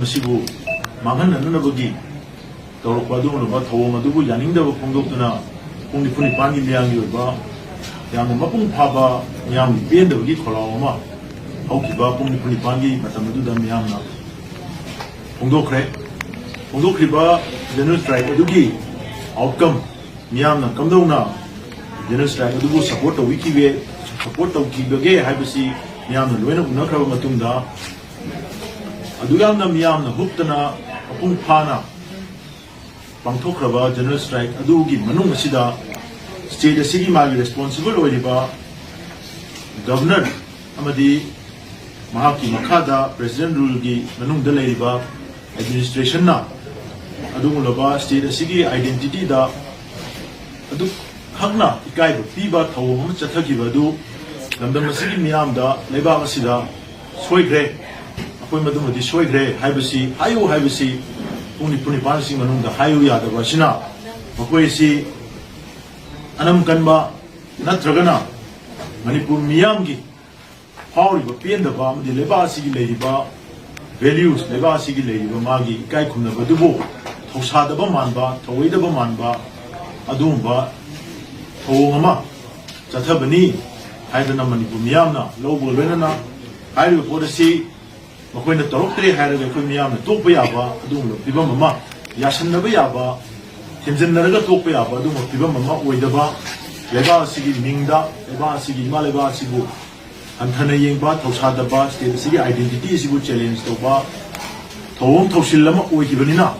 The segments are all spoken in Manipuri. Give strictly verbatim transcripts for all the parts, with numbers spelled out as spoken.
ꯃꯁꯤꯕꯨ ꯃꯥꯡꯍꯟꯅꯅꯕꯒꯤ ꯇꯧꯔꯛꯄ ꯑꯗꯨꯒꯨꯝꯂꯕ ꯊꯧꯑꯣꯡ ꯑꯗꯨꯕꯨ ꯌꯥꯅꯤꯡꯗꯕ ꯐꯣꯡꯗꯣꯛꯇꯨꯅ ꯄꯨꯡ ꯅꯤꯐꯨ ꯅꯤꯄꯥꯟꯒꯤ ꯃꯤꯌꯥꯝꯒꯤ ꯑꯣꯏꯕ ꯌꯥꯝꯅ ꯃꯄꯨꯡ ꯐꯥꯕ ꯃꯤꯌꯥꯝꯒꯤ ꯄꯦꯟꯗꯕꯒꯤ ꯈꯣꯜꯂꯥꯎ ꯑꯃ ꯍꯧꯈꯤꯕ ꯄꯨꯡ ꯅꯤꯐꯨ ꯅꯤꯄꯥꯟꯒꯤ ꯃꯇꯝ ꯑꯗꯨꯗ ꯃꯤꯌꯥꯝꯅ ꯐꯣꯡꯗꯣꯛꯈ꯭ꯔꯦ꯫ ꯐꯣꯡꯗꯣꯛꯈ꯭ꯔꯤꯕ ꯖꯦꯅꯔꯦꯜ ꯁ꯭ꯇ꯭ꯔꯥꯏꯛ ꯑꯗꯨꯒꯤ ꯑꯥꯎꯠꯀꯝ, ꯃꯤꯌꯥꯝꯅ ꯀꯝꯗꯧꯅ ꯖꯦꯅꯔꯦꯜ ꯁ꯭ꯇ꯭ꯔꯥꯏꯛ ꯑꯗꯨꯕꯨ ꯁꯄꯣꯔꯠ ꯇꯧꯕꯤꯈꯤꯕꯒꯦ, ꯁꯄꯣꯔꯠ ꯇꯧꯈꯤꯕꯒꯦ ꯍꯥꯏꯕꯁꯤ ꯃꯤꯌꯥꯝꯅ ꯂꯣꯏꯅ ꯎꯅꯈ꯭ꯔꯕ ꯃꯇꯨꯡꯗ, ꯑꯗꯨ ꯌꯥꯝꯅ ꯃꯤꯌꯥꯝꯅ ꯍꯨꯞꯇꯅ ꯃꯄꯨꯡ ꯐꯥꯅ ꯄꯥꯡꯊꯣꯛꯈ꯭ꯔꯕ ꯖꯦꯅꯔꯦꯜ ꯁ꯭ꯇ꯭ꯔꯥꯏꯛ ꯑꯗꯨꯒꯤ ꯃꯅꯨꯡ ꯑꯁꯤꯗ ꯁ꯭ꯇꯦꯠ ꯑꯁꯤꯒꯤ ꯃꯥꯒꯤ ꯔꯦꯁꯄꯣꯟꯁꯤꯕꯜ ꯑꯣꯏꯔꯤꯕ ꯒꯕꯔꯅꯔ ꯑꯃꯗꯤ ꯃꯍꯥꯛꯀꯤ ꯃꯈꯥꯗ ꯄ꯭ꯔꯦꯁꯤꯗꯦꯟ ꯔꯨꯜꯒꯤ ꯃꯅꯨꯡꯗ ꯂꯩꯔꯤꯕ ꯑꯦꯗꯃꯤꯅꯤꯁꯇ꯭ꯔꯦꯁꯟꯅ ꯑꯗꯨꯒꯨꯝꯂꯕ ꯁ꯭ꯇꯦꯠ ꯑꯁꯤꯒꯤ ꯑꯥꯏꯗꯦꯟꯇꯤꯇꯤꯗ ꯑꯗꯨꯈꯛꯅ ꯏꯀꯥꯏꯕ ꯄꯤꯕ ꯊꯧꯑꯣꯡ ꯑꯃ ꯆꯠꯊꯈꯤꯕ ꯑꯗꯨ ꯂꯝꯗꯝ ꯑꯁꯤꯒꯤ ꯃꯤꯌꯥꯝꯗ, ꯂꯩꯕꯥꯛ ꯑꯁꯤꯗ ꯁꯣꯏꯈ꯭ꯔꯦ, ꯑꯩꯈꯣꯏ ꯃꯗꯨꯃꯗꯤ ꯁꯣꯏꯈ꯭ꯔꯦ ꯍꯥꯏꯕꯁꯤ ꯍꯥꯏꯌꯨ ꯍꯥꯏꯕꯁꯤ ꯄꯨꯡ ꯅꯤꯐꯨ ꯅꯤꯄꯥꯟꯁꯤ ꯃꯅꯨꯡꯗ ꯍꯥꯏꯌꯨ ꯌꯥꯗꯕ ꯑꯁꯤꯅ ꯃꯈꯣꯏ ꯑꯁꯤ ꯑꯅꯝ ꯀꯟꯕ ꯅꯠꯇ꯭ꯔꯒꯅ ꯃꯅꯤꯄꯨꯔ ꯃꯤꯌꯥꯝꯒꯤ ꯐꯥꯎꯔꯤꯕ ꯄꯦꯟꯗꯕ ꯑꯃꯗꯤ ꯂꯩꯕꯥꯛ ꯑꯁꯤꯒꯤ ꯂꯩꯔꯤꯕ ꯚꯦꯂ꯭ꯌꯨꯁ, ꯂꯩꯕꯥꯛ ꯑꯁꯤꯒꯤ ꯂꯩꯔꯤꯕ ꯃꯥꯒꯤ ꯏꯀꯥꯏ ꯈꯨꯝꯅꯕꯗꯨꯕꯨ ꯊꯧꯁꯥꯗꯕ ꯃꯥꯟꯕ, ꯊꯧꯑꯣꯏꯗꯕ ꯃꯥꯟꯕ ꯑꯗꯨꯒꯨꯝꯕ ꯊꯧꯑꯣꯡ ꯑꯃ ꯆꯠꯊꯕꯅꯤ ꯍꯥꯏꯗꯅ ꯃꯅꯤꯄꯨꯔ ꯃꯤꯌꯥꯝꯅ ꯂꯧꯕꯒ ꯂꯣꯏꯅꯅ ꯍꯥꯏꯔꯤꯕ ꯄꯣꯠ ꯑꯁꯤ ꯃꯈꯣꯏꯅ ꯇꯧꯔꯛꯇ꯭ꯔꯦ ꯍꯥꯏꯔꯒ ꯑꯩꯈꯣꯏ ꯃꯤꯌꯥꯝꯅ ꯇꯣꯛꯄ ꯌꯥꯕ ꯑꯗꯨꯒꯨꯝꯕ ꯐꯤꯕꯝ ꯑꯃ, ꯌꯥꯁꯟꯅꯕ ꯌꯥꯕ, ꯊꯦꯝꯖꯤꯟꯅꯔꯒ ꯇꯣꯛꯄ ꯌꯥꯕ ꯑꯗꯨꯒꯨꯝꯕ ꯐꯤꯕꯝ ꯑꯃ ꯑꯣꯏꯗꯕ, ꯂꯩꯕꯥꯛ ꯑꯁꯤꯒꯤ ꯃꯤꯡꯗ, ꯂꯩꯕꯥꯛ ꯑꯁꯤꯒꯤ, ꯏꯃꯥ ꯂꯩꯕꯥꯛ ꯑꯁꯤꯕꯨ ꯍꯟꯊꯅ ꯌꯦꯡꯕ, ꯊꯧꯁꯥꯗꯕ, ꯁ꯭ꯇꯦꯠ ꯑꯁꯤꯒꯤ ꯑꯥꯏꯗꯦꯟꯇꯤꯇꯤ ꯑꯁꯤꯕꯨ ꯆꯦꯂꯦꯟꯖ ꯇꯧꯕ ꯊꯧꯑꯣꯡ ꯊꯧꯁꯤꯜ ꯑꯃ ꯑꯣꯏꯈꯤꯕꯅꯤꯅ,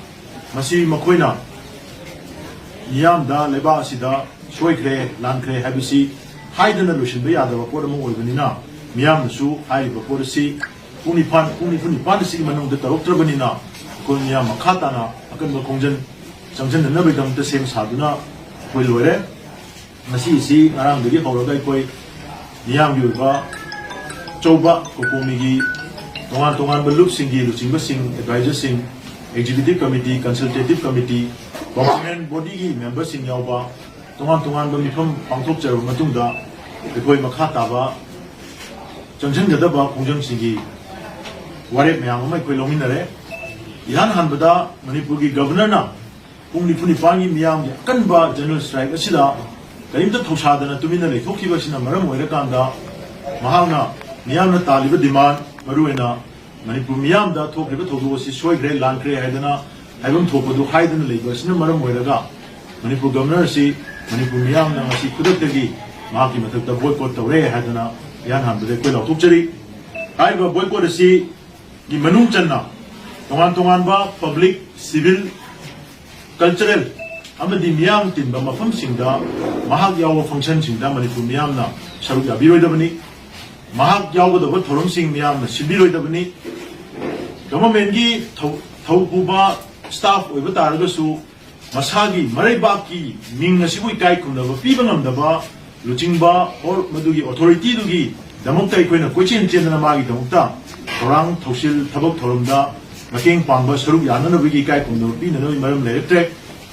ꯃꯁꯤ ꯃꯈꯣꯏꯅ ꯃꯤꯌꯥꯝꯗ ꯂꯩꯕꯥꯛ ꯑꯁꯤꯗ ꯁꯣꯏꯈ꯭ꯔꯦ, ꯂꯥꯟꯈ꯭ꯔꯦ ꯍꯥꯏꯕꯁꯤ ꯍꯥꯏꯗꯅ ꯂꯣꯏꯁꯤꯟꯕ ꯌꯥꯗꯕ ꯄꯣꯠ ꯑꯃ ꯑꯣꯏꯕꯅꯤꯅ, ꯃꯤꯌꯥꯝꯅꯁꯨ ꯍꯥꯏꯔꯤꯕ ꯄꯣꯠ ꯑꯁꯤ ꯄꯨꯡ ꯅꯤꯄꯥꯟ, ꯄꯨꯡ ꯅꯤꯐꯨ ꯅꯤꯄꯥꯟ ꯑꯁꯤꯒꯤ ꯃꯅꯨꯡꯗ ꯇꯧꯔꯛꯇ꯭ꯔꯕꯅꯤꯅ, ꯑꯩꯈꯣꯏ ꯃꯤꯌꯥꯝ ꯃꯈꯥ ꯇꯥꯅ ꯑꯀꯟꯕ ꯈꯣꯡꯖꯪ ꯆꯪꯁꯤꯟꯅꯅꯕꯒꯤꯗꯃꯛꯇ ꯁꯦꯝ ꯁꯥꯗꯨꯅ ꯑꯩꯈꯣꯏ ꯂꯣꯏꯔꯦ꯫ ꯉꯁꯤ ꯑꯁꯤ ꯉꯔꯥꯡꯗꯒꯤ ꯍꯧꯔꯒ ꯑꯩꯈꯣꯏ ꯃꯤꯌꯥꯝꯒꯤ ꯑꯣꯏꯕ ꯑꯆꯧꯕ ꯀꯣꯀꯣꯃꯤꯒꯤ ꯇꯣꯉꯥꯟ ꯇꯣꯉꯥꯟꯕ ꯂꯨꯞꯁꯤꯡꯒꯤ ꯂꯨꯆꯤꯡꯕꯁꯤꯡ, ꯑꯦꯗꯚꯥꯏꯖꯔꯁꯤꯡ, ꯑꯦꯛꯖꯤꯀ꯭ꯌꯨꯇꯤꯚ ꯀꯃꯤꯇꯤ, ꯀꯟꯁꯜꯇꯦꯇꯤꯚ ꯀꯃꯤꯇꯤ, ꯒꯣꯚꯔꯅꯃꯦꯟꯠ ꯕꯣꯗꯤꯒꯤ ꯃꯦꯝꯕꯔꯁꯤꯡ ꯌꯥꯎꯕ ꯇꯣꯉꯥꯟ ꯇꯣꯉꯥꯟꯕ ꯃꯤꯐꯝ ꯄꯥꯡꯊꯣꯛꯆꯔꯕ ꯃꯇꯨꯡꯗ ꯑꯩꯈꯣꯏ ꯃꯈꯥ ꯇꯥꯕ ꯆꯪꯁꯤꯟꯒꯗꯕ ꯈꯣꯡꯖꯪꯁꯤꯡꯒꯤ ꯋꯥꯔꯦꯞ ꯃꯌꯥꯝ ꯑꯃ ꯑꯩꯈꯣꯏ ꯂꯧꯃꯤꯟꯅꯔꯦ꯫ ꯏꯍꯥꯟ ꯍꯥꯟꯕꯗ ꯃꯅꯤꯄꯨꯔꯒꯤ ꯒꯕꯔꯅꯔꯅ ꯄꯨꯡ ꯅꯤꯐꯨ ꯅꯤꯄꯥꯟꯒꯤ ꯃꯤꯌꯥꯝꯒꯤ ꯑꯀꯟꯕ ꯖꯦꯅꯔꯦꯜ ꯁ꯭ꯇ꯭ꯔꯥꯏꯛ ꯑꯁꯤꯗ ꯀꯔꯤꯝꯇ ꯊꯧꯁꯥꯗꯅ ꯇꯨꯃꯤꯟꯅ ꯂꯩꯊꯣꯛꯈꯤꯕ ꯑꯁꯤꯅ ꯃꯔꯝ ꯑꯣꯏꯔꯀꯥꯟꯗ, ꯃꯍꯥꯛꯅ ꯃꯤꯌꯥꯝꯅ ꯇꯥꯜꯂꯤꯕ ꯗꯤꯃꯥꯟ, ꯃꯔꯨꯑꯣꯏꯅ ꯃꯅꯤꯄꯨꯔ ꯃꯤꯌꯥꯝꯗ ꯊꯣꯛꯈ꯭ꯔꯤꯕ ꯊꯧꯗꯣꯛ ꯑꯁꯤ ꯁꯣꯏꯈ꯭ꯔꯦ, ꯂꯥꯟꯈ꯭ꯔꯦ ꯍꯥꯏꯗꯅ ꯍꯥꯏꯐꯝ ꯊꯣꯛꯄꯗꯨ ꯍꯥꯏꯗꯅ ꯂꯩꯕ ꯑꯁꯤꯅ ꯃꯔꯝ ꯑꯣꯏꯔꯒ, ꯃꯅꯤꯄꯨꯔ ꯒꯕꯔꯅꯔ ꯑꯁꯤ ꯃꯅꯤꯄꯨꯔ ꯃꯤꯌꯥꯝꯅ ꯉꯁꯤ ꯈꯨꯗꯛꯇꯒꯤ ꯃꯍꯥꯛꯀꯤ ꯃꯊꯛꯇ ꯕꯣꯏꯀꯣꯠ ꯇꯧꯔꯦ ꯍꯥꯏꯗꯅ ꯏꯍꯥꯟ ꯍꯥꯟꯕꯗ ꯑꯩꯈꯣꯏ ꯂꯥꯎꯊꯣꯛꯆꯔꯤ꯫ ꯍꯥꯏꯔꯤꯕ ꯕꯣꯏꯀꯣꯠ ꯑꯁꯤꯒꯤ ꯃꯅꯨꯡ ꯆꯟꯅ ꯇꯣꯉꯥꯟ ꯇꯣꯉꯥꯟꯕ ꯄꯕ꯭ꯂꯤꯛ, ꯁꯤꯚꯤꯜ, ꯀꯜꯆꯔꯦꯜ ꯑꯃꯗꯤ ꯃꯤꯌꯥꯝ ꯇꯤꯟꯕ ꯃꯐꯝꯁꯤꯡꯗ ꯃꯍꯥꯛ ꯌꯥꯎꯕ ꯐꯪꯁꯟꯁꯤꯡꯗ ꯃꯅꯤꯄꯨꯔ ꯃꯤꯌꯥꯝꯅ ꯁꯔꯨꯛ ꯌꯥꯕꯤꯔꯣꯏꯗꯕꯅꯤ꯫ ꯃꯍꯥꯛ ꯌꯥꯎꯒꯗꯕ ꯊꯧꯔꯝꯁꯤꯡ ꯃꯤꯌꯥꯝꯅ ꯁꯤꯟꯕꯤꯔꯣꯏꯗꯕꯅꯤ꯫ ꯒꯚꯔꯟꯃꯦꯟꯒꯤ ꯊꯧ-, ꯊꯧ ꯄꯨꯕ ꯁ꯭ꯇꯥꯐ ꯑꯣꯏꯕ ꯇꯥꯔꯒꯁꯨ ꯃꯁꯥꯒꯤ ꯃꯔꯩꯕꯥꯛꯀꯤ ꯃꯤꯡ ꯑꯁꯤꯕꯨ ꯏꯀꯥꯏ ꯈꯨꯝꯅꯕ ꯄꯤꯕ ꯉꯝꯗꯕ ꯂꯨꯆꯤꯡꯕ ꯑꯣꯔ ꯃꯗꯨꯒꯤ ꯑꯣꯊꯣꯔꯤꯇꯤꯗꯨꯒꯤ ꯗꯃꯛꯇ ꯑꯩꯈꯣꯏꯅ ꯀꯣꯏꯆꯦꯟ ꯆꯦꯟꯗꯅ ꯃꯥꯒꯤꯗꯃꯛꯇ ꯊꯧꯔꯥꯡ ꯊꯧꯁꯤꯜ ꯊꯕꯛ ꯊꯧꯔꯝꯗ ꯃꯇꯦꯡ ꯄꯥꯡꯕ, ꯁꯔꯨꯛ ꯌꯥꯅꯅꯕꯒꯤ ꯏꯀꯥꯏ ꯈꯨꯝꯅꯕ ꯄꯤꯅꯅꯕꯒꯤ ꯃꯔꯝ ꯂꯩꯔꯛꯇ꯭ꯔꯦ꯫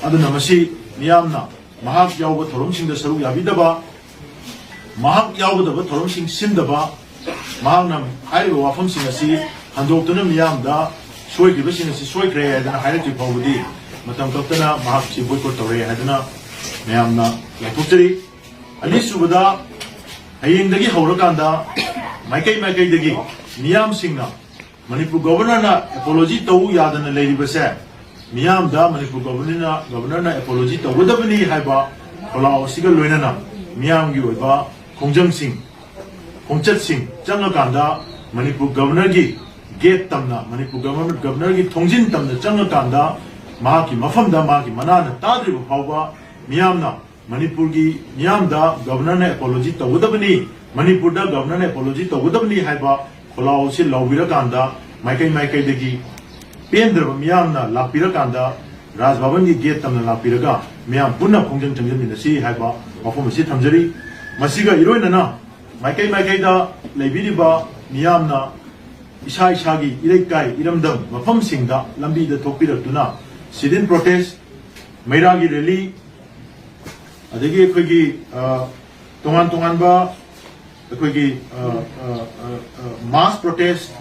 ꯑꯗꯨꯅ ꯃꯁꯤ ꯃꯤꯌꯥꯝꯅ ꯃꯍꯥꯛ ꯌꯥꯎꯕ ꯊꯧꯔꯝꯁꯤꯡꯗ ꯁꯔꯨꯛ ꯌꯥꯕꯤꯗꯕ, ꯃꯍꯥꯛ ꯌꯥꯎꯒꯗꯕ ꯊꯧꯔꯝꯁꯤꯡ ꯁꯤꯟꯗꯕ, ꯃꯍꯥꯛꯅ ꯍꯥꯏꯔꯤꯕ ꯋꯥꯐꯝꯁꯤꯡ ꯑꯁꯤ ꯍꯟꯗꯣꯛꯇꯨꯅ ꯃꯤꯌꯥꯝꯗ ꯁꯣꯏꯈ꯭ꯔꯤꯕꯁꯤꯡ ꯑꯁꯤ ꯁꯣꯏꯈ꯭ꯔꯦ ꯍꯥꯏꯗꯅ ꯍꯥꯏꯔꯛꯇ꯭ꯔꯤ ꯐꯥꯎꯕꯗꯤ ꯃꯇꯝ ꯀꯛꯇꯅ ꯃꯍꯥꯛꯁꯤ ꯕꯣꯏꯀꯣꯠ ꯇꯧꯔꯦ ꯍꯥꯏꯗꯅ ꯃꯌꯥꯝꯅ ꯂꯥꯎꯊꯣꯛꯆꯔꯤ꯫ ꯑꯅꯤꯁꯨꯕꯗ, ꯍꯌꯦꯡꯗꯒꯤ ꯍꯧꯔꯀꯥꯟꯗ ꯃꯥꯏꯀꯩ ꯃꯥꯏꯀꯩꯗꯒꯤ ꯃꯤꯌꯥꯝꯁꯤꯡꯅ ꯃꯅꯤꯄꯨꯔ ꯒꯣꯕꯔꯅꯔꯅ ꯑꯦꯄꯣꯂꯣꯖꯤ ꯇꯧ ꯌꯥꯗꯅ ꯂꯩꯔꯤꯕꯁꯦ, ꯃꯤꯌꯥꯝꯗ ꯃꯅꯤꯄꯨꯔ ꯒꯣꯕꯔꯅꯔꯅ, ꯒꯣꯕꯔꯅꯔꯅ ꯑꯦꯄꯣꯂꯣꯖꯤ ꯇꯧꯒꯗꯕꯅꯤ ꯍꯥꯏꯕ ꯈꯣꯜꯂꯥꯎ ꯑꯁꯤꯒ ꯂꯣꯏꯅꯅ ꯃꯤꯌꯥꯝꯒꯤ ꯑꯣꯏꯕ ꯈꯣꯡꯖꯪꯁꯤꯡ, ꯈꯣꯡꯆꯠꯁꯤꯡ ꯆꯪꯉꯀꯥꯟꯗ ꯃꯅꯤꯄꯨꯔ ꯒꯣꯕꯔꯅꯔꯒꯤ ꯒꯦꯠ ꯇꯝꯅ, ꯃꯅꯤꯄꯨꯔ ꯒꯣꯕꯔꯅꯔ, ꯒꯣꯕꯔꯅꯔꯒꯤ ꯊꯣꯡꯖꯤꯟ ꯇꯝꯅ ꯆꯪꯉꯀꯥꯟꯗ ꯃꯍꯥꯛꯀꯤ ꯃꯐꯝꯗ ꯃꯍꯥꯛꯀꯤ ꯃꯅꯥꯅ ꯇꯥꯗ꯭ꯔꯤꯕ ꯐꯥꯎꯕ ꯃꯤꯌꯥꯝꯅ ꯃꯅꯤꯄꯨꯔꯒꯤ ꯃꯤꯌꯥꯝꯗ ꯒꯕꯔꯅꯔꯅ ꯑꯦꯄꯣꯂꯣꯖꯤ ꯇꯧꯒꯗꯕꯅꯤ, ꯃꯅꯤꯄꯨꯔꯗ ꯒꯕꯔꯅꯔꯅ ꯑꯦꯄꯣꯂꯣꯖꯤ ꯇꯧꯒꯗꯕꯅꯤ ꯍꯥꯏꯕ ꯈꯣꯜꯂꯥꯎ ꯑꯁꯤ ꯂꯥꯎꯕꯤꯔꯀꯥꯟꯗ, ꯃꯥꯏꯀꯩ ꯃꯥꯏꯀꯩꯗꯒꯤ ꯄꯦꯟꯗ꯭ꯔꯕ ꯃꯤꯌꯥꯝꯅ ꯂꯥꯛꯄꯤꯔꯀꯥꯟꯗ, ꯔꯥꯖ ꯚꯕꯟꯒꯤ ꯒꯦꯠ ꯇꯝꯅ ꯂꯥꯛꯄꯤꯔꯒ ꯃꯤꯌꯥꯝ ꯄꯨꯟꯅ ꯈꯣꯡꯖꯪ ꯆꯪꯁꯤꯟꯃꯤꯟꯅꯁꯤ ꯍꯥꯏꯕ ꯋꯥꯐꯝ ꯑꯁꯤ ꯊꯝꯖꯔꯤ꯫ ꯃꯁꯤꯒ ꯏꯔꯣꯏꯅꯅ ꯃꯥꯏꯀꯩ ꯃꯥꯏꯀꯩꯗ ꯂꯩꯕꯤꯔꯤꯕ ꯃꯤꯌꯥꯝꯅ ꯏꯁꯥ ꯏꯁꯥꯒꯤ ꯏꯔꯩꯀꯥꯏ ꯏꯔꯝꯗꯝ ꯃꯐꯝꯁꯤꯡꯗ ꯂꯝꯕꯤꯗ ꯊꯣꯛꯄꯤꯔꯛꯇꯨꯅ sit-in protest, ꯃꯩꯔꯥꯒꯤ ꯔꯦꯂꯤ, ꯑꯗꯒꯤ ꯑꯩꯈꯣꯏꯒꯤ, ꯑ, ꯇꯣꯉꯥꯟ ꯇꯣꯉꯥꯟꯕ ꯑꯩꯈꯣꯏꯒꯤ, ꯑ, ꯑ, ꯑ, ꯑ, mass protest,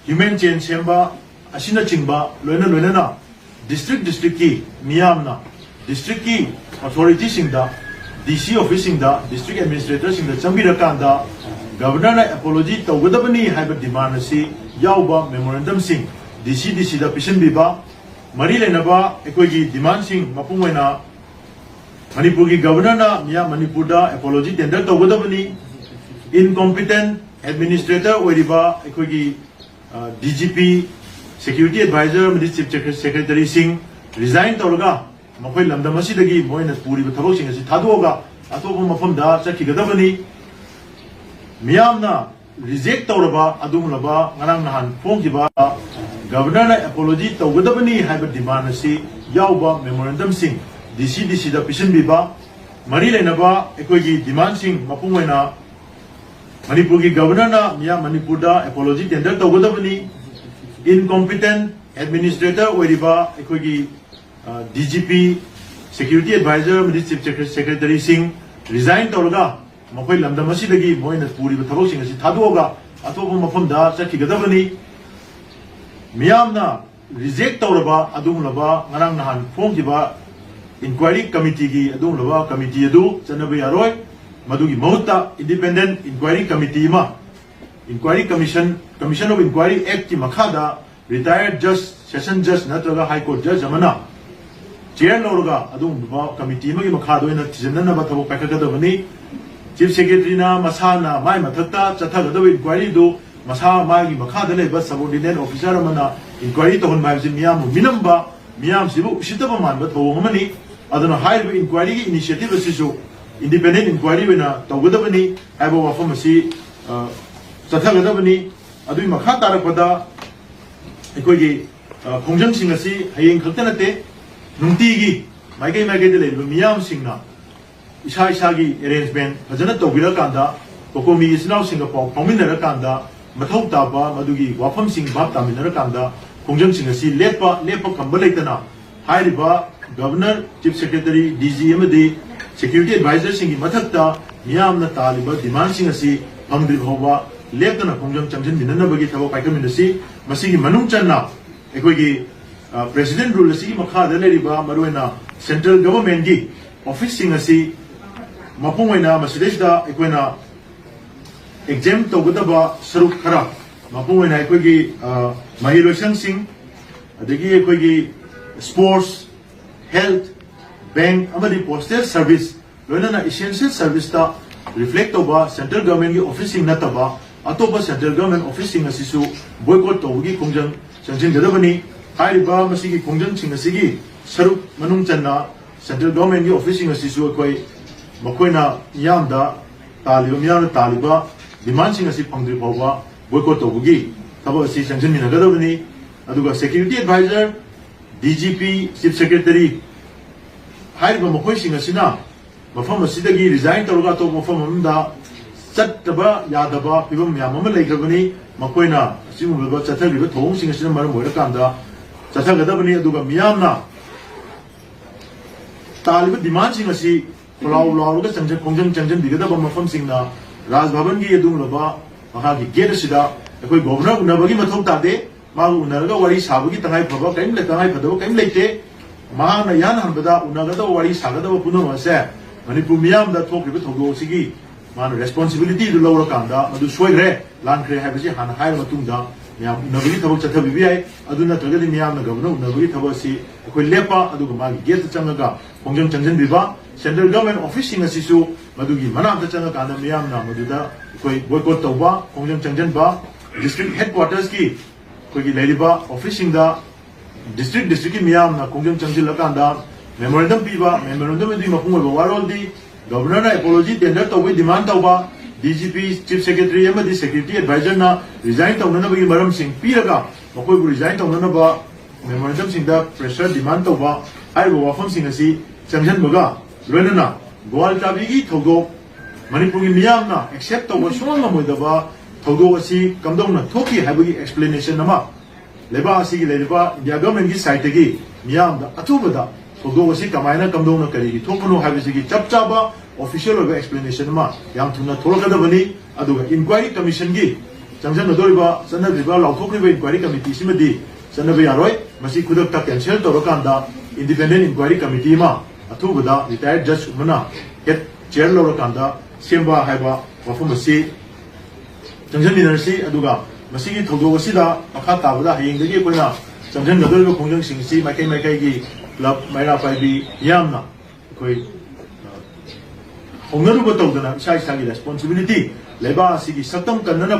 human chain ꯁꯦꯝꯕ, ꯑꯁꯤꯅꯆꯤꯡꯕ ꯂꯣꯏꯅ ꯂꯣꯏꯅꯅ district districtꯀꯤ ꯃꯤꯌꯥꯝꯅ districtꯀꯤ authorityꯁꯤꯡꯗ, DC officeꯁꯤꯡꯗ, district administratorꯁꯤꯡꯗ ꯆꯪꯕꯤꯔꯀꯥꯟꯗ governorꯅ apology ꯇꯧꯒꯗꯕꯅꯤ ꯍꯥꯏꯕ demand ꯑꯁꯤ ꯌꯥꯎꯕ memorandumꯁꯤꯡ DC DCꯗ ꯄꯤꯁꯤꯟꯕꯤꯕ, ꯃꯔꯤ ꯂꯩꯅꯕ ꯑꯩꯈꯣꯏꯒꯤ demandꯁꯤꯡ ꯃꯄꯨꯡ ꯑꯣꯏꯅ ꯃꯅꯤꯄꯨꯔꯒꯤ governorꯅ ꯃꯤꯌꯥꯝ ꯃꯅꯤꯄꯨꯔꯗ apology tender ꯇꯧꯒꯗꯕꯅꯤ, incompetent administrator ꯑꯣꯏꯔꯤꯕ ꯑꯩꯈꯣꯏꯒꯤ DGP, security advisor ꯑꯃꯗꯤ chief secretaryꯁꯤꯡ resign ꯇꯧꯔꯒ ꯃꯈꯣꯏ ꯂꯝꯗꯝ ꯑꯁꯤꯗꯒꯤ ꯃꯈꯣꯏꯅ ꯄꯨꯔꯤꯕ ꯊꯕꯛꯁꯤꯡ ꯑꯁꯤ ꯊꯥꯗꯣꯛꯑꯒ ꯑꯇꯣꯞꯄ ꯃꯐꯝꯗ ꯆꯠꯈꯤꯒꯗꯕꯅꯤ꯫ ꯃꯤꯌꯥꯝꯅ reject ꯇꯧꯔꯕ ꯑꯗꯨꯒꯨꯝꯂꯕ ꯉꯔꯥꯡ ꯅꯍꯥꯟ ꯐꯣꯡꯈꯤꯕ governorꯅ apology ꯇꯧꯒꯗꯕꯅꯤ ꯍꯥꯏꯕ demand ꯑꯁꯤ ꯌꯥꯎꯕ memorandumꯁꯤꯡ DC DCꯗ ꯄꯤꯁꯤꯟꯕꯤꯕ, ꯃꯔꯤ ꯂꯩꯅꯕ ꯑꯩꯈꯣꯏꯒꯤ demandꯁꯤꯡ ꯃꯄꯨꯡ ꯑꯣꯏꯅ ꯃꯅꯤꯄꯨꯔꯒꯤ governorꯅ ꯃꯤꯌꯥꯝ ꯃꯅꯤꯄꯨꯔꯗ apology tender ꯇꯧꯒꯗꯕꯅꯤ, incompetent administrator ꯑꯣꯏꯔꯤꯕ ꯑꯩꯈꯣꯏꯒꯤ DGP, security advisor ꯑꯃꯗꯤ chief secretaryꯁꯤꯡ resign ꯇꯧꯔꯒ ꯃꯈꯣꯏ ꯂꯝꯗꯝ ꯑꯁꯤꯗꯒꯤ ꯃꯈꯣꯏꯅ ꯄꯨꯔꯤꯕ ꯊꯕꯛꯁꯤꯡ ꯑꯁꯤ ꯊꯥꯗꯣꯛꯑꯒ ꯑꯇꯣꯞꯄ ꯃꯐꯝꯗ ꯆꯠꯈꯤꯒꯗꯕꯅꯤ꯫ ꯃꯤꯌꯥꯝꯅ reject ꯇꯧꯔꯕ ꯑꯗꯨꯒꯨꯝꯂꯕ ꯉꯔꯥꯡ ꯅꯍꯥꯟ ꯐꯣꯡꯈꯤꯕ inquiry committeeꯒꯤ ꯑꯗꯨꯒꯨꯝꯂꯕ committee ꯑꯗꯨ ꯆꯠꯅꯕ ꯌꯥꯔꯣꯏ꯫ ꯃꯗꯨꯒꯤ ꯃꯍꯨꯠꯇ independent inquiry committee ꯑꯃ, inquiry commission, Commission of Inquiry Actꯀꯤ ꯃꯈꯥꯗ retired judge, session judge ꯅꯠꯇ꯭ꯔꯒ High Court judge ꯑꯃꯅ chair ꯂꯧꯔꯒ ꯑꯗꯨꯒꯨꯝꯂꯕ committee ꯑꯃꯒꯤ ꯃꯈꯥꯗ ꯑꯣꯏꯅ ꯊꯤꯖꯤꯟꯅꯅꯕ ꯊꯕꯛ ꯄꯥꯏꯈꯠꯀꯗꯕꯅꯤ꯫ Chief secretaryꯅ ꯃꯁꯥꯅ ꯃꯥꯏ ꯃꯊꯛꯇ ꯆꯠꯊꯒꯗꯕ inquiryꯗꯨ ꯃꯁꯥ ꯃꯥꯒꯤ ꯃꯈꯥꯗ ꯂꯩꯕ subordinate officer ꯑꯃꯅ inquiry ꯇꯧꯍꯟꯕ ꯍꯥꯏꯕꯁꯤ ꯃꯤꯌꯥꯝꯕꯨ ꯃꯤꯅꯝꯕ, ꯃꯤꯌꯥꯝꯁꯤꯕꯨ ꯎꯁꯤꯠꯇꯕ ꯃꯥꯟꯕ ꯊꯧꯑꯣꯡ ꯑꯃꯅꯤ꯫ ꯑꯗꯨꯅ ꯍꯥꯏꯔꯤꯕ inquiryꯒꯤ initiative ꯑꯁꯤꯁꯨ independent inquiry ꯑꯣꯏꯅ ꯇꯧꯒꯗꯕꯅꯤ ꯍꯥꯏꯕ ꯋꯥꯐꯝ ꯑꯁꯤ, ꯑ, ꯆꯠꯊꯒꯗꯕꯅꯤ꯫ ꯑꯗꯨꯒꯤ ꯃꯈꯥ ꯇꯥꯔꯛꯄꯗ ꯑꯩꯈꯣꯏꯒꯤ, ꯑ, ꯈꯣꯡꯖꯪꯁꯤꯡ ꯑꯁꯤ ꯍꯌꯦꯡ ꯈꯛꯇ ꯅꯠꯇꯦ, ꯅꯨꯡꯇꯤꯒꯤ ꯃꯥꯏꯀꯩ ꯃꯥꯏꯀꯩꯗ ꯂꯩꯔꯤꯕ ꯃꯤꯌꯥꯝꯁꯤꯡꯅ ꯏꯁꯥ ꯏꯁꯥꯒꯤ arrangement ꯐꯖꯅ ꯇꯧꯕꯤꯔꯀꯥꯟꯗ, COCOMIꯒꯤ ꯏꯆꯤꯟ ꯏꯅꯥꯎꯁꯤꯡꯒ ꯄꯥꯎ ꯐꯥꯎꯃꯤꯟꯅꯔꯀꯥꯟꯗ, ꯃꯊꯧ ꯇꯥꯕ ꯃꯗꯨꯒꯤ ꯋꯥꯐꯝꯁꯤꯡ ꯚꯥꯞ ꯇꯥꯃꯤꯟꯅꯔꯀꯥꯟꯗ ꯈꯣꯡꯖꯪꯁꯤꯡ ꯑꯁꯤ ꯂꯦꯞꯄ, ꯂꯦꯞꯄ ꯀꯝꯕ ꯂꯩꯇꯅ ꯍꯥꯏꯔꯤꯕ Governor, Chief Secretary, DG ꯑꯃꯗꯤ security advisorꯁꯤꯡꯒꯤ ꯃꯊꯛꯇ ꯃꯤꯌꯥꯝꯅ ꯇꯥꯜꯂꯤꯕ demandꯁꯤꯡ ꯑꯁꯤ ꯐꯪꯗ꯭ꯔꯤꯕ ꯐꯥꯎꯕ ꯂꯦꯞꯇꯅ ꯈꯣꯡꯖꯪ ꯆꯪꯁꯤꯟꯃꯤꯟꯅꯅꯕꯒꯤ ꯊꯕꯛ ꯄꯥꯏꯈꯠꯃꯤꯟꯅꯁꯤ꯫ ꯃꯁꯤꯒꯤ ꯃꯅꯨꯡ ꯆꯟꯅ ꯑꯩꯈꯣꯏꯒꯤ ꯄ꯭ꯔꯦꯁꯤꯗꯦꯟ ꯔꯨꯜ ꯑꯁꯤꯒꯤ ꯃꯈꯥꯗ ꯂꯩꯔꯤꯕ ꯃꯔꯨꯑꯣꯏꯅ ꯁꯦꯟꯇ꯭ꯔꯦꯜ ꯒꯚꯔꯟꯃꯦꯟꯠꯀꯤ ꯑꯣꯐꯤꯁꯁꯤꯡ ꯑꯁꯤ ꯃꯄꯨꯡ ꯑꯣꯏꯅ ꯃꯁꯤꯗꯩꯁꯤꯗ ꯑꯩꯈꯣꯏꯅ ꯑꯦꯛꯖꯦꯝ ꯇꯧꯒꯗꯕ ꯁꯔꯨꯛ ꯈꯔ, ꯃꯄꯨꯡ ꯑꯣꯏꯅ ꯑꯩꯈꯣꯏꯒꯤ ꯃꯍꯩꯂꯣꯏꯁꯪꯁꯤꯡ, ꯑꯗꯒꯤ ꯑꯩꯈꯣꯏꯒꯤ ꯁ꯭ꯄꯣꯔꯠꯁ, ꯍꯦꯜꯊ, ꯕꯦꯡꯛ ꯑꯃꯗꯤ ꯄꯣꯁꯇꯦꯜ ꯁꯔꯚꯤꯁ, ꯂꯣꯏꯅꯅ ꯏꯁꯦꯟꯁꯤꯌꯦꯜ ꯁꯔꯚꯤꯁꯇ ꯔꯤꯐ꯭ꯂꯦꯛ ꯇꯧꯕ ꯁꯦꯟꯇ꯭ꯔꯦꯜ ꯒꯚꯔꯟꯃꯦꯟꯠꯀꯤ ꯑꯣꯐꯤꯁꯁꯤꯡ ꯅꯠꯇꯕ ꯑꯇꯣꯞꯄ ꯁꯦꯟꯇ꯭ꯔꯦꯜ ꯒꯚꯔꯟꯃꯦꯟꯠ ꯑꯣꯐꯤꯁꯁꯤꯡ ꯑꯁꯤꯁꯨ ꯕꯣꯏꯀꯣꯠ ꯇꯧꯕꯒꯤ ꯈꯣꯡꯖꯪ ꯆꯪꯁꯤꯟꯒꯗꯕꯅꯤ꯫ ꯍꯥꯏꯔꯤꯕ ꯃꯁꯤꯒꯤ ꯈꯣꯡꯖꯪꯁꯤꯡ ꯑꯁꯤꯒꯤ ꯁꯔꯨꯛ ꯃꯅꯨꯡ ꯆꯟꯅ ꯁꯦꯟꯇ꯭ꯔꯦꯜ ꯒꯚꯔꯟꯃꯦꯟꯠꯀꯤ ꯑꯣꯐꯤꯁꯁꯤꯡ ꯑꯁꯤꯁꯨ ꯑꯩꯈꯣꯏ ꯃꯈꯣꯏꯅ ꯃꯤꯌꯥꯝꯗ ꯇꯥꯜꯂꯤꯕ, ꯃꯤꯌꯥꯝꯅ ꯇꯥꯜꯂꯤꯕ ꯗꯤꯃꯥꯟꯁꯤꯡ ꯑꯁꯤ ꯐꯪꯗ꯭ꯔꯤ ꯐꯥꯎꯕ ꯕꯣꯏꯀꯣꯠ ꯇꯧꯕꯒꯤ ꯊꯕꯛ ꯑꯁꯤ ꯆꯪꯁꯤꯟꯃꯤꯟꯅꯒꯗꯕꯅꯤ꯫ ꯑꯗꯨꯒ security adviser, D G P, chief secretary ꯍꯥꯏꯔꯤꯕ ꯃꯈꯣꯏꯁꯤꯡ ꯑꯁꯤꯅ ꯃꯐꯝ ꯑꯁꯤꯗꯒꯤ ꯔꯤꯖꯥꯏꯟ ꯇꯧꯔꯒ ꯑꯇꯣꯞꯄ ꯃꯐꯝ ꯑꯃꯗ ꯆꯠꯇꯕ ꯌꯥꯗꯕ ꯐꯤꯕꯝ ꯃꯌꯥꯝ ꯑꯃ ꯂꯩꯈ꯭ꯔꯕꯅꯤ꯫ ꯃꯈꯣꯏꯅ ꯑꯁꯤꯒꯨꯝꯂꯕ ꯆꯠꯊꯔꯤꯕ ꯊꯧꯑꯣꯡꯁꯤꯡ ꯑꯁꯤꯅ ꯃꯔꯝ ꯑꯣꯏꯔꯀꯥꯟꯗ ꯆꯠꯊꯒꯗꯕꯅꯤ꯫ ꯑꯗꯨꯒ ꯃꯤꯌꯥꯝꯅ ꯇꯥꯜꯂꯤꯕ ꯗꯤꯃꯥꯟꯁꯤꯡ ꯑꯁꯤ ꯈꯣꯜꯂꯥꯎ ꯂꯥꯎꯔꯒ ꯆꯪꯖ-, ꯈꯣꯡꯖꯪ ꯆꯪꯁꯤꯟꯕꯤꯒꯗꯕ ꯃꯐꯝꯁꯤꯡꯅ ꯔꯥꯖ ꯚꯕꯟꯒꯤ ꯑꯗꯨꯒꯨꯝꯂꯕ ꯃꯈꯥꯒꯤ ꯒꯦꯠ ꯑꯁꯤꯗ ꯑꯩꯈꯣꯏ ꯒꯣꯚꯔꯅꯔ ꯎꯅꯕꯒꯤ ꯃꯊꯧ ꯇꯥꯗꯦ꯫ ꯃꯥꯒ ꯎꯅꯔꯒ ꯋꯥꯔꯤ ꯁꯥꯕꯒꯤ ꯇꯉꯥꯏ ꯐꯕ ꯀꯔꯤꯝ ꯂꯩ-, ꯇꯉꯥꯏ ꯐꯗꯕ ꯀꯔꯤꯝ ꯂꯩꯇꯦ꯫ ꯃꯍꯥꯛꯅ ꯏꯍꯥꯟ ꯍꯥꯟꯕꯗ ꯎꯅꯒꯗꯕ, ꯋꯥꯔꯤ ꯁꯥꯒꯗꯕ ꯄꯨꯝꯅꯃꯛ ꯑꯁꯦ ꯃꯅꯤꯄꯨꯔ ꯃꯤꯌꯥꯝꯗ ꯊꯣꯛꯈ꯭ꯔꯤꯕ ꯊꯧꯗꯣꯛ ꯑꯁꯤꯒꯤ ꯃꯥꯅ ꯔꯦꯁꯄꯣꯟꯁꯤꯕꯤꯂꯤꯇꯤꯗꯨ ꯂꯧꯔꯀꯥꯟꯗ ꯃꯗꯨ ꯁꯣꯏꯈ꯭ꯔꯦ, ꯂꯥꯟꯈ꯭ꯔꯦ ꯍꯥꯏꯕꯁꯤ ꯍꯥꯟꯅ ꯍꯥꯏꯔ ꯃꯇꯨꯡꯗ ꯃꯌꯥꯝ ꯎꯅꯕꯒꯤ ꯊꯕꯛ ꯆꯠꯊꯕꯤꯕ ꯌꯥꯏ꯫ ꯑꯗꯨ ꯅꯠꯇ꯭ꯔꯒꯗꯤ ꯃꯤꯌꯥꯝꯅ ꯒꯚꯔꯅꯔ ꯎꯅꯕꯒꯤ ꯊꯕꯛ ꯑꯁꯤ ꯑꯩꯈꯣꯏ ꯂꯦꯞꯄ, ꯑꯗꯨꯒ ꯃꯥꯒꯤ ꯒꯦꯠꯇ ꯆꯪꯉꯒ ꯈꯣꯡꯖꯪ ꯆꯪꯁꯤꯟꯕꯤꯕ, ꯁꯦꯟꯇ꯭ꯔꯦꯜ ꯒꯚꯔꯟꯃꯦꯟꯠ ꯑꯣꯐꯤꯁꯁꯤꯡ ꯑꯁꯤꯁꯨ ꯃꯗꯨꯒꯤ ꯃꯅꯥꯛꯇ ꯆꯪꯉꯀꯥꯟꯗ ꯃꯤꯌꯥꯝꯅ ꯃꯗꯨꯗ ꯑꯩꯈꯣꯏ ꯕꯣꯏꯀꯣꯠ ꯇꯧꯕ, ꯈꯣꯡꯖꯪ ꯆꯪꯁꯤꯟꯕ, ꯗꯤꯁꯇ꯭ꯔꯤꯛ ꯍꯦꯗ ꯀ꯭ꯋꯥꯇꯔꯁꯀꯤ ꯑꯩꯈꯣꯏꯒꯤ ꯂꯩꯔꯤꯕ ꯑꯣꯐꯤꯁꯁꯤꯡꯗ ꯗꯤꯁꯇ꯭ꯔꯤꯛ ꯗꯤꯁꯇ꯭ꯔꯤꯛꯀꯤ ꯃꯤꯌꯥꯝꯅ ꯈꯣꯡꯖꯪ ꯆꯪꯁꯤꯜꯂꯀꯥꯟꯗ ꯃꯦꯃꯣꯔꯦꯟꯗꯝ ꯄꯤꯕ, ꯃꯦꯃꯣꯔꯦꯟꯗꯝ ꯑꯗꯨꯒꯤ ꯃꯄꯨꯡ ꯑꯣꯏꯕ ꯋꯥꯔꯣꯜꯗꯤ ꯒꯚꯔꯅꯔꯅ ꯑꯦꯄꯣꯂꯣꯖꯤ ꯇꯦꯟꯗꯔ ꯇꯧꯕꯒꯤ ꯗꯤꯃꯥꯟ ꯇꯧꯕ, D G P, chief secretary ꯑꯃꯗꯤ ꯁꯦꯀ꯭ꯌꯨꯔꯤꯇꯤ ꯑꯦꯗꯚꯥꯏꯖꯔꯅ ꯔꯤꯖꯥꯏꯟ ꯇꯧꯅꯅꯕꯒꯤ ꯃꯔꯝꯁꯤꯡ ꯄꯤꯔꯒ ꯃꯈꯣꯏꯕꯨ ꯔꯤꯖꯥꯏꯟ ꯇꯧꯅꯅꯕ ꯃꯦꯃꯣꯔꯦꯟꯗꯝꯁꯤꯡꯗ ꯄ꯭ꯔꯦꯁꯔ ꯗꯤꯃꯥꯟ ꯇꯧꯕ ꯍꯥꯏꯔꯤꯕ ꯋꯥꯐꯝꯁꯤꯡ ꯑꯁꯤ ꯆꯪꯁꯤꯟꯕꯒ ꯂꯣꯏꯅꯅ ꯒꯣꯋꯥꯜ ꯆꯥꯕꯤꯒꯤ ꯊꯧꯗꯣꯛ ꯃꯅꯤꯄꯨꯔꯒꯤ ꯃꯤꯌꯥꯝꯅ ꯑꯦꯛꯁꯦꯞ ꯇꯧꯕ ꯁꯨꯡꯉꯝ ꯉꯝꯃꯣꯏꯗꯕ ꯊꯧꯗꯣꯛ ꯑꯁꯤ ꯀꯝꯗꯧꯅ ꯊꯣꯛꯈꯤ ꯍꯥꯏꯕꯒꯤ ꯑꯦꯛꯁꯄ꯭ꯂꯦꯅꯦꯁꯟ ꯑꯃ ꯂꯩꯕꯥꯛ ꯑꯁꯤꯒꯤ ꯂꯩꯔꯤꯕ ꯏꯟꯗꯤꯌꯥ ꯒꯚꯔꯟꯃꯦꯟꯠꯀꯤ ꯁꯥꯏꯠꯇꯒꯤ ꯃꯤꯌꯥꯝꯗ ꯑꯊꯨꯕꯗ ꯊꯧꯗꯣꯛ ꯑꯁꯤ ꯀꯃꯥꯏꯅ, ꯀꯝꯗꯧꯅ, ꯀꯔꯤꯒꯤ ꯊꯣꯛꯄꯅꯣ ꯍꯥꯏꯕꯁꯤꯒꯤ ꯆꯞ ꯆꯥꯕ ꯑꯣꯐꯤꯁꯤꯌꯦꯜ ꯑꯣꯏꯕ ꯑꯦꯛꯁꯄ꯭ꯂꯦꯅꯦꯁꯟ ꯑꯃ ꯌꯥꯝ ꯊꯨꯅ ꯊꯣꯛꯂꯛꯀꯗꯕꯅꯤ꯫ ꯑꯗꯨꯒ ꯏꯟꯀ꯭ꯋꯥꯏꯔꯤ ꯀꯃꯤꯁꯟꯒꯤ ꯆꯪꯁꯤꯟꯒꯗꯧꯔꯤꯕ, ꯆꯠꯅꯗ꯭ꯔꯤꯕ, ꯂꯥꯎꯊꯣꯛꯈ꯭ꯔꯤꯕ ꯏꯟꯀ꯭ꯋꯥꯏꯔꯤ ꯀꯃꯤꯇꯤꯁꯤꯃꯗꯤ ꯆꯠꯅꯕ ꯌꯥꯔꯣꯏ꯫ ꯃꯁꯤ ꯈꯨꯗꯛꯇ cancel ꯇꯧꯔꯀꯥꯟꯗ independent inquiry committee ꯑꯃ ꯑꯊꯨꯕꯗ retired judge ꯑꯃꯅ head chair ꯂꯧꯔꯀꯥꯟꯗ ꯁꯦꯝꯕ ꯍꯥꯏꯕ ꯋꯥꯐꯝ ꯑꯁꯤ ꯆꯪꯁꯤꯟꯃꯤꯟꯅꯔꯁꯤ꯫ ꯑꯗꯨꯒ ꯃꯁꯤꯒꯤ ꯊꯧꯗꯣꯛ ꯑꯁꯤꯗ ꯃꯈꯥ ꯇꯥꯕꯗ ꯍꯌꯦꯡꯗꯒꯤ ꯑꯩꯈꯣꯏꯅ ꯆꯪꯁꯤꯟꯒꯗꯧꯔꯤꯕ ꯈꯣꯡꯖꯪꯁꯤꯡ ꯑꯁꯤ ꯃꯥꯏꯀꯩ ꯃꯥꯏꯀꯩꯒꯤ club, ꯃꯩꯔꯥ ꯄꯥꯏꯕꯤ ꯃꯤꯌꯥꯝꯅ ꯑꯩꯈꯣꯏ, ꯑ, ꯍꯧꯅꯔꯨꯕ ꯇꯧꯗꯅ ꯏꯁꯥ ꯏꯁꯥꯒꯤ responsibility, ꯂꯩꯕꯥꯛ ꯑꯁꯤꯒꯤ ꯁꯛꯇꯝ ꯀꯟꯅꯅꯕ